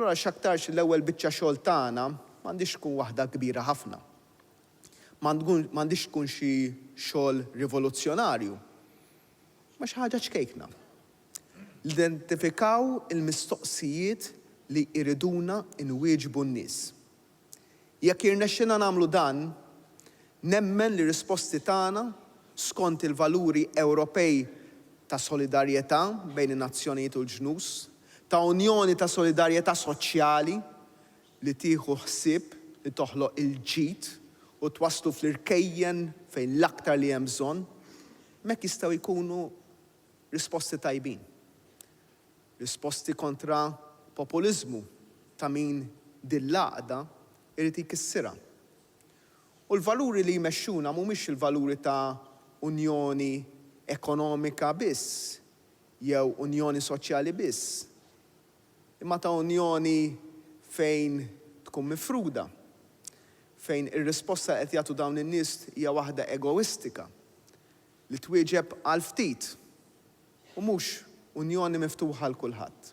Allura x'aktarx l-ewwel biċċa xogħol tagħna m'għandhiex tkun waħda kbira ħafna. M'għandhiex tkun xi xogħol rivoluzzjonarju, imma xi ħaġa ċkejkna. Nidentifikaw il-mistoqsijiet li jriduna nwieġbu n-nies. Jekk jirnexxilna nagħmlu dan, nemmen li r-risposti tagħna, skont il-valuri Ewropej ta' solidarjetà bejn in-nazzjonijiet u l-ġnus, ta' unjoni ta' solidarjetà soċjali li tieħu ħsieb li toħloq il-ġid u twasslu fl-irkejjen fejn l-aktar li hemm bżonn, hemmhekk jistgħu jkunu risposti tajbin. Risposti kontra populiżmu ta' min din l-għaqda jrid jkissirha. U l-valuri li jmexxuna mhumiex il-valuri ta' unjoni ekonomika biss jew unjoni soċjali biss, imma ta' unjoni fejn tkun mifruda, fejn ir-risposta li qed jagħtu dawn in-nies hija waħda egoistika, li twieġeb għal ftit u mhux unjoni miftuħa għal kulħadd.